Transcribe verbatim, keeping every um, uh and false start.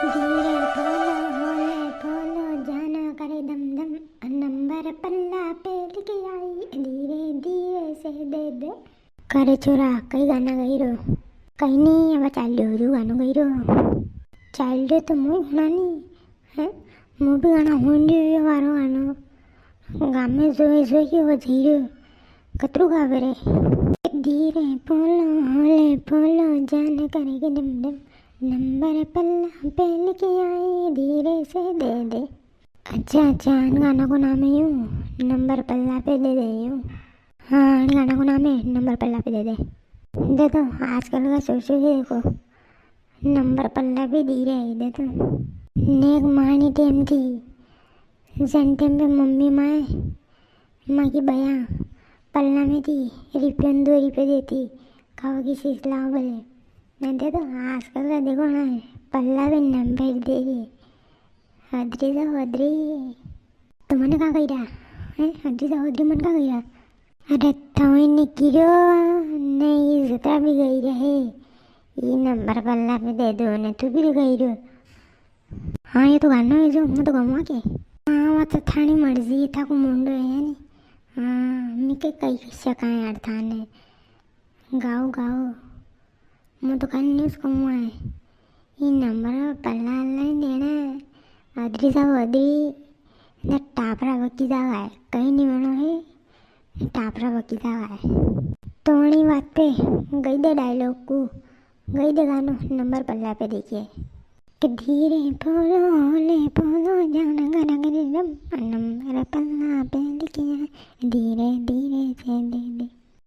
धीरे फॉलो, होले फॉलो, जाना करे दम दम, नंबर पल्ला पे लिख आई, धीरे धीरे से दे दे। करे छोरा, कई गाना गई रो? कई नी, अब चाल रियो जो गानो गई रो। चाल रियो तो मूं घणा नी है, मूं भी गाना हुन रियो, ये वारो गानो। गामे जोए जोए के बजाई रे। कतरू गावे रे? धीरे पोलो, होले पोलो, जान करेगी डम डम। नंबर पल्ला पे लिख आई, धीरे से दे दे। अच्छा, अच्छा, अन गाना को नाम है यूं, नंबर पल्ला पे दे दे यूं। हाँ, अन गाना को नाम है, नंबर पल्ला पे दे दे। दे दो, आजकल का छोरा छोरी देखो, नंबर पल्ला पे दे रिया है, दे दो। नेक मानी टेम थी, जन टेम पे मम्मी माए, माँ की बया, पल्ला में थी, रिपियो न दो रिपियो देती, खावा की चीज लाओ बोले। मैं दे दो, आजकल का देखो ना, पल्ला पे नंबर दे रिया है। हदरी जा हदरी। तो मने का कही रिया? हैं? हदरी जा हदरी मने का कही रिया? अरे तो इने किरो ने ये जतरा भी गई रहे। ये नंबर पल्ला पे दे दो ने तू भी गई रो। हाँ, ये तो गानो है जो, मूं तो गाऊंगा के। हाँ, वो तो थानी मर्जी, थाको मुंडो है नी। हाँ, मैं के कही सका यार थाने। गाओ, गाओ। मूं तो खाली न्यूज कहूँ है। ई नंबर पल्ला लाई देना है। अदरी जाओ अदरी। ने टापरा बकी जावा है। कहीं नी होना है। ने टापरा बकी जावा है। तो अणी बात पे गई दे डायलॉग को। गई दे गानो नंबर पल्ला पे देखिए। कि धीरे पोलो, होले पोलो, जाना करे दम दम, नंबर पल्ला पे लिख आई, धीरे धीरे से दे दे।